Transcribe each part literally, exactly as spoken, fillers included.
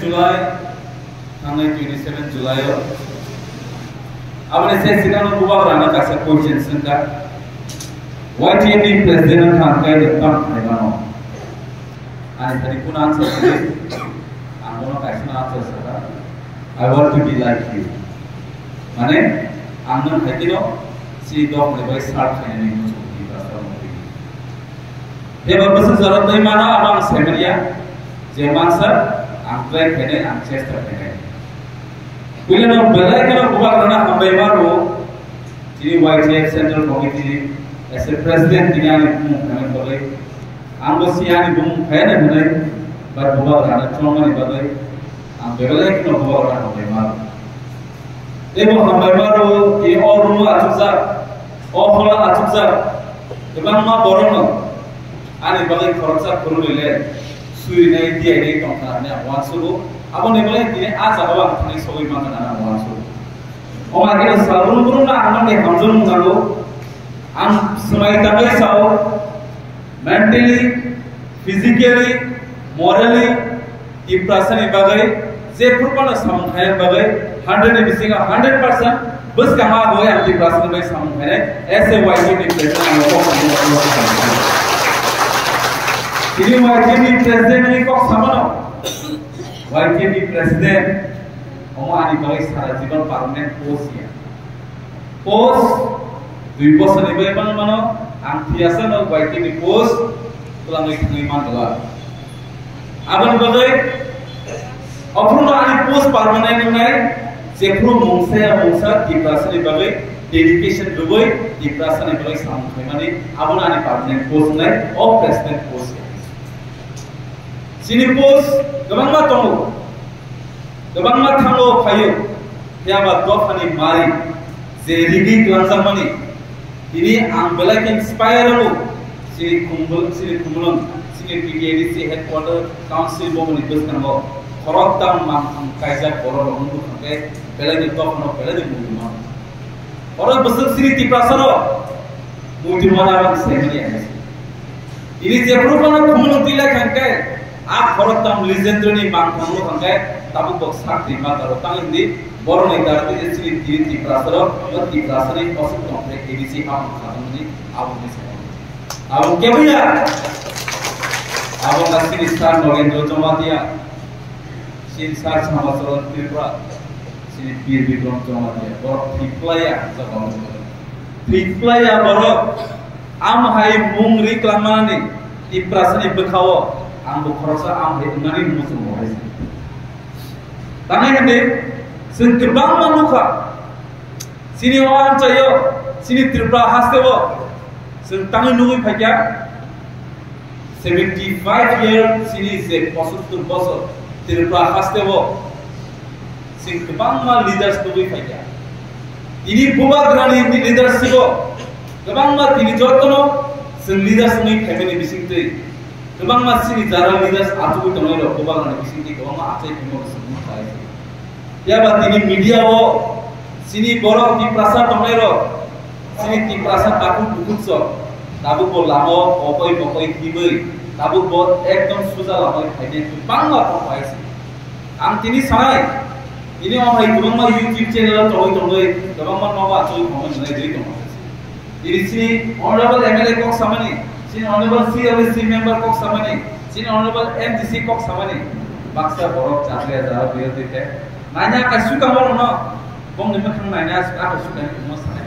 July, thangnai twenty seven July o. Aboni se sikang no bubagra na kaisa question sengkha. Y T F ni president wngkha hwnkhe nwng tamo khlai mano? Ani thani kunu answer sidi. Ang bono kaisa no answer sakha. I want to be like you. Mane, ang nwng hai kheno si dok ni bai sar khainani muchung ni rasta mukti. Eba bwswk jorok twi mano, abo ang sai manya, je mansa ang try khainai, ang chesta khainai. Puila no belai kheno bubagrana hambai mano, chini Y T F Central Committee ni as a president tini ani bumung khainani bagwi, ang bo si ani bumung khainai hwnwi, but bubagrana chongmani bagwi, ang belai kheno bubagrana hambai mano. Tei bo hambai mano, tini o room o achukjak, o hall o achukjak, kwbangma borokno ani bagwi khoroksa khoroknwi le surinai diyainai tongkha hwnwi ang uansugo. Aboni bagwi tini a jagao ang thangwi sogwi mankha hwnwi ang uansugo. Omo hai kheno salbrum brumno ang nokni hamjakmung nango. Ang swmai tangwi sao, mentally, physically, morally, Tiprasani bagwi, jephru phano samung khainani bagwi, hundred ni bisingo hundred percent bwskang ha bagwi ang Tiprasani bagwi samung khainai, as a Y T F ni president ang kok samani. Tini Y T F ni president ni kok samano, Y T F ni president, omo ani bagwi sara jibon permanent post ya. Post dui bosor ni bai mano mano, ang thiyasa no bai tini post twlangwi thangwi man dala. Aboni bagwi ophuru no ani post permanent wngnai, jephru mungsa ya mungsa Tiprasa ni bagwi dedication rwwi Tiprasa ni bagwi samung khaimani, abono ani permanent post wngnai, o president post. Chini post kwbangma tongo. Kwbangma thango phaio, phiya ba dophani mari je rigi twlangjakmani, tini ang belai khe inspire wngo. Chini Khumul-, chini Khumulwng, chini T T A D C headquarter council boboni bwskango khoroktham mangthang kaijak borok rok wngkha khe belai ni dophano belai ni mungwi mano. Oro bwswk chini Tiprasa rok muitu mana rok se mani. Ini jephru phano Khumulwng twi lai kha khe, a khoroktham legendary ni mangthang rok kha khe, tabuk bo sak twi ma taro tang hindi, borok ni dar twi chini tini Tiprasa rok, o Tiprasa ni osuk tong khe A D C hap kha tong ni abo ni se. Abo kebuya, abo na chini sir Nogendra Jamatia. Chini sir Samacharan Tripura, chini Bir Bikram Jamatia, borok thiplaiya, jabab thiplaiya borok, am hai mung ri klamani, Tiprasani bwkhao, ang bo khoroksa am hai wngnani muchung bo hai se. Tangwi hwnwi, chwng kwbangma nukha, chini o amchaio, chini Tripura hasteo, chwng tangwi nugwi phaikha, seventy five year chini je pochottor bosor Tripura hasteo chwng kwbangma leaders tubui phaikha. Tini bubagrani leadership o kwbangma tini jotono chwng leaders wngwi phaimani bisingtwi kwbangma chini jara leaders achugwi tongnai rok bubagrani bisingtwi kwbangma achai phimo chwng nukha. Phiya ba tini media o chini borok Tiprasa tongnai rok, chini Tiprasa takhuk bukhuk sok, tabuk bo lama o kokoi mokoi himwi, tabuk bo ekdom suja lama o phainai bangma kok bai se. Ang tini sanai, tini o hai kwbangma YouTube channel o tongwi tongwi, kwbangma nogo achugwi tongwi nai rwi tongo. Tini chini honorable M L A kok samani, chini honorable C W C member kok samani, chini honorable M D C kok samani, baksa borok chakri aja biyo tite. Nanya kai suka moro no, bong ni mekhang nanya suka kai suka ni mo sanai.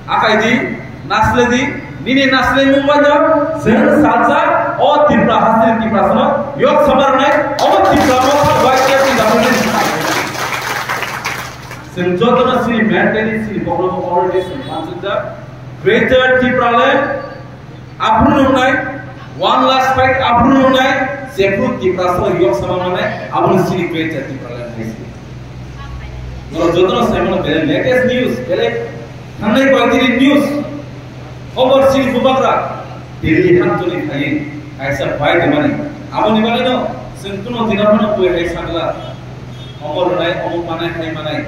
Akai di, nasle di, nini nasle mung bai no, sen salsa, o Tipra hasni Tipra sono, yok samar nai, o Tipra mo bai ke di dabu ni. Sen joto na sini mentally, sini bokro mo already sen manchuk da. Greater Tipraland, aphuru nungnai, one last fight aphuru nungnai, jephru Tiprasa yok sama nungnai, aboni sini Greater Tipraland hai sini. Noro jotono sai mano bele latest news, bele thangnai koyekdini news, khobor sini bubagra, Delhi haptoni khai, kaisa bai demani. Aboni bagwi no, chwng kuno dina phano bui hai sakla, omo rwnai, omo manai, hai manai.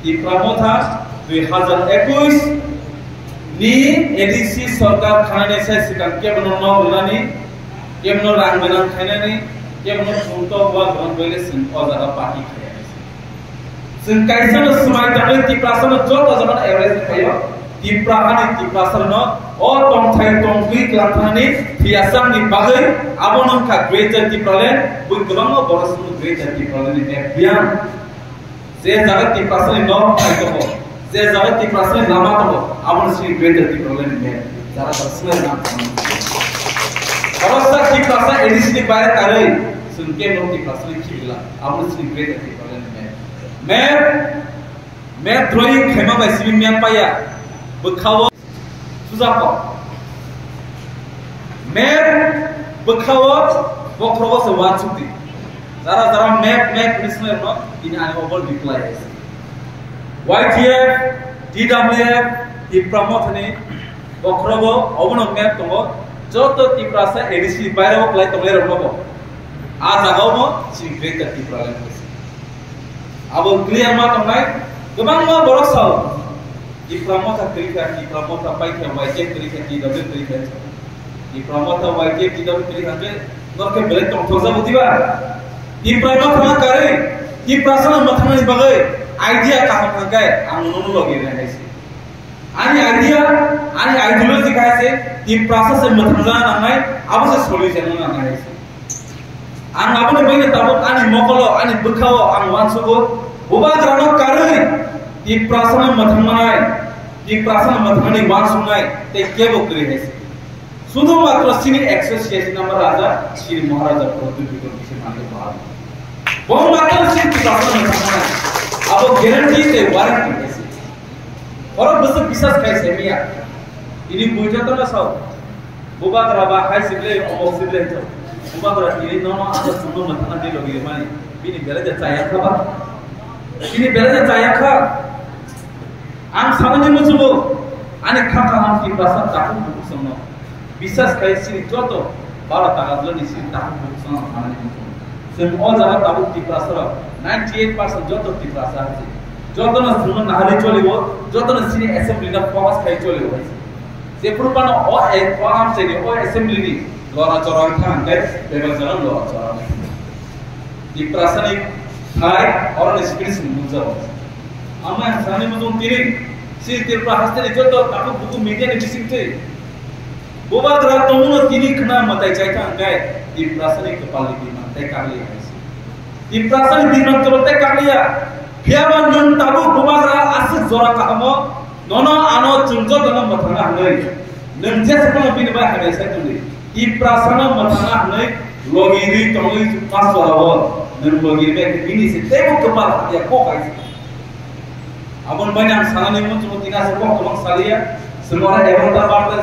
Tipra Motha dui hazar ekush ni A D C sorkar khanani sai swkang kebono nok rwnani, kebono rang gwnang khainani, Kebo no chwng to wa bwrang bwle chwng o jaga party khaya. Chwng kaisa no swmai tangwi Tiprasa no joto jaga no arrest khayo. Tipra hani Tiprasa no o tongthai tongtwi kwlangthani thiyasang ni bagwi abo no wngkha Greater Tipraland, bui kwbangma borok chwng Greater Tipraland ni map biyang. Je jaga Tiprasa ni nok thai tongo, je jaga Tiprasa ni lama tongo, abo no chini Greater Tipraland ni map. Jara jara swmai nang tong. Khoroksa Tiprasa A D C ni baire karwi, chwng kebo no Tiprasa ni khibila, abo no chini Greater Tipraland ni map. Map, map drawing khaima bai simi map paya. Bwkhao Suja kok. Map bwkhao bokhorogo se wansukdi. Jara jara map, map hwnwi swnai rwno tini ani obo reply hai se. Y T F, T W F, Tipra Mothani bokhorogo obono map tongo. Joto Tiprasa A D C baireo kwlai tonglai rokno bo. A jagao bo chini Greater Tipraland hai se. Abo clear ma tongnai, kwbangma borok sao. Tipra Motha kwrwi kha, Tipra Motha pai kha, Y T F kwrwi kha, T W kwrwi kha. Tipra Motha, Y T F, T W kwrwi kha, hwnkhe norok khe belai tongthokjago diba? Tipra Motha karwi, Tiprasano mwthangnani bagwi idea kaham hwnkhe ang nono logi rwnai hai se. Ani idea, ani ideology kha se, Tiprasa se mwthangjana nangnai, abo se solijana nangnai hai se. Ang aboni bagwi tabuk ani mokolo, ani bwkhao ang uansugo, bubagrano karwi Tiprasano mwthangmanai, Tiprasano mwthangnani uansuknai tei kebo kwrwi hai se. Sudhu matro chini association nama raja, chini Maharaja Pradyut Bikram Kishore Manikya Maharaja. Bo matro chini Tiprasano mwthangmanai. Abo guarantee tei warranty hai se. Oro bwswk bisas khai se miya. Ini buijo tono sao. Bubagra ba hai sible, omok sible to. Bubagra tini nono asa sungno mathana di logi mani. Bini bele de chaya kha ba. Bini bele de chaya kha. Ang samani muchubo. Ani kha kha ham Tiprasa takhuk buku songno. Bisas khai sini joto bara tagadlo ni sini takhuk buku songno samani muchubo. Chwng o jaga tabuk Tiprasa rok ninety eight percent joto Tiprasa hai. Joto no sungno nahari cholibo, joto no sini assembly no focus khai cholibo hai. Jephuru phano o, o amchaini o assembly ni lora chora wngkha hwnkhe bebak jora lora chora wngkha. Tiprasani thai oroni screen simi nukjago. Ama ang sani muchung tini si Tripura hasteni joto takhuk bukhuk media ni bisingtwi bubagra tongmano tini khna mwtai chaithang hwnkhe Tiprasani kwpalni bimang tei kakliya hai se. Tiprasani bimang kwpal tei kakliya. Phiyaba nwng tabuk bubagra aswk jora kahamo. Nono ano chwng jotono mwthangna hwnwi, nwng jesa phano bini bai hamya sai tongdi. Tiprasano mwthangna hwnwi logi rwi tongwi ma sorao nwng logi rwi khe bini se teibo kwpal hamya kok hai se. Aboni bai ang sanani muchungo tini aswk kok kwbang saliya. Chwng oro egaroh ta barta